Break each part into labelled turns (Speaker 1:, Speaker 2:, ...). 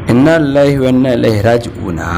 Speaker 1: Inna lillahi wa inna ilaihi raji'una.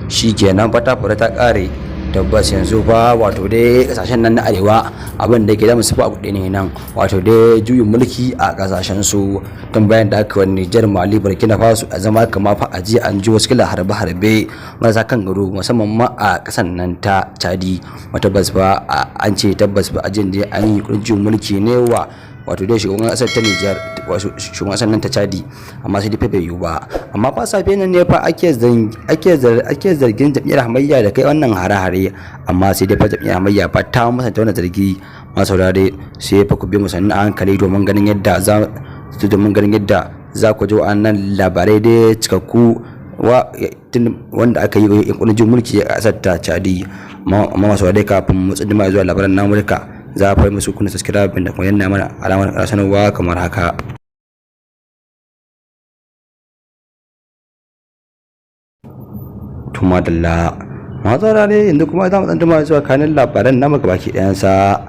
Speaker 1: Shikenan fa, ta fara ta kare. Tabbas yanzu fa, wato dai kasashen nan na arewa, abin da ke da musu fa abu ne nan, wato dai juyin mulki a kasashen su, tun bayan da aka wani Nijar, Mali, Burkina Faso. A zama kama fa a jiya an ji wasu kila harbe-harbe marasa kan gado, musamman ma a kasan nan ta Chadi. Tabbas fa an ce tabbas fa a jin dai an yi juyin mulki ne wa wato dai shugaban kasar ta Nijar, wato shugaban kasar nan ta Chadi, amma sai dai fa bai yiwu ba. Amma fa safe nan ne fa ake zargin jam'iyyar hamayya da kai wannan hare-hare, amma sai dai fa jam'iyyar hamayya fa ta musanta wannan zargi. Masu saurare, sai fa ku bi mu sannu a hankali domin ganin yadda za ku ji wa'annan labarai dai cikakku wanda aka yi yunkurin juyin mulki a kasar ta Chadi. Amma masu saurare, kafin mu tsindima zuwa labaran na Amurka, za a fara musu kuna subscribe da kuma yanna mana alamar sanarwa kamar haka. Tuma dalla, masu saurare, yanzu kuma za mu tsanduma zuwa kanin labaran namu gabaki ɗayansa.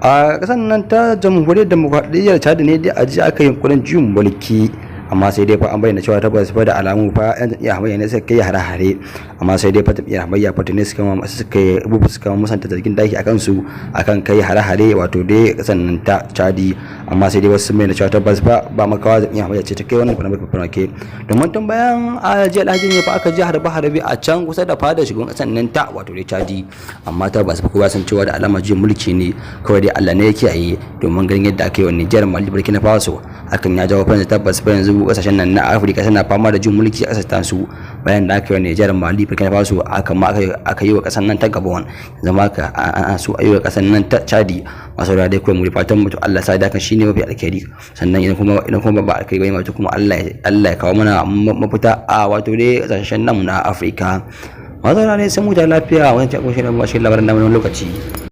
Speaker 1: A ƙasar nan ta Jamhuriyar Demokradiyyar Chad ne dai a jiya aka yi yunkurin juyin mulki, amma sai dai fa an bayyana cewa tabbas fa da alamu fa yan jam'iyyar hamayya ne suka kai hare-hare. Amma sai dai fa jam'iyyar hamayya fa ne suka musanta zargin daki akan su akan kai hare-hare, wato dai kasan nan ta Chadi. Amma sai dai wasu sun bayyana cewa tabbas fa ba makawa jam'iyyar hamayya ce ta kai wannan farmaki, domin tun bayan a jiya Alhaji ne fa aka ji harbe-harbe a can kusa da fadar shugaban kasan nan ta wato dai Chadi. Amma tabbas fa kowa san cewa da alama juyin mulki ne, kawai dai Allah ne ya kiyaye, domin ganin yadda aka yi wa Nijar, Mali, Burkina Faso, hakan ya jawo fa tabbas fa yanzu kasashen nan na Afirka suna fama da juyin mulki a kasashen su. Bayan da aka yi wa Nijar, Mali, Burkina Faso, aka ma aka yi wa kasan nan ta Gabon, zama ka an su ayi wa kasan nan ta Chadi. Masu da dai kawai mu fatan mutu Allah sa da kan shine mafi alkhairi. Sannan idan kuma ba alkhairi bane, wato kuma Allah ya kawo mana mafita a wato dai kasashen nan na Afirka. Masu da sai mu ta lafiya. Wannan ta kushe labaran namu lokaci.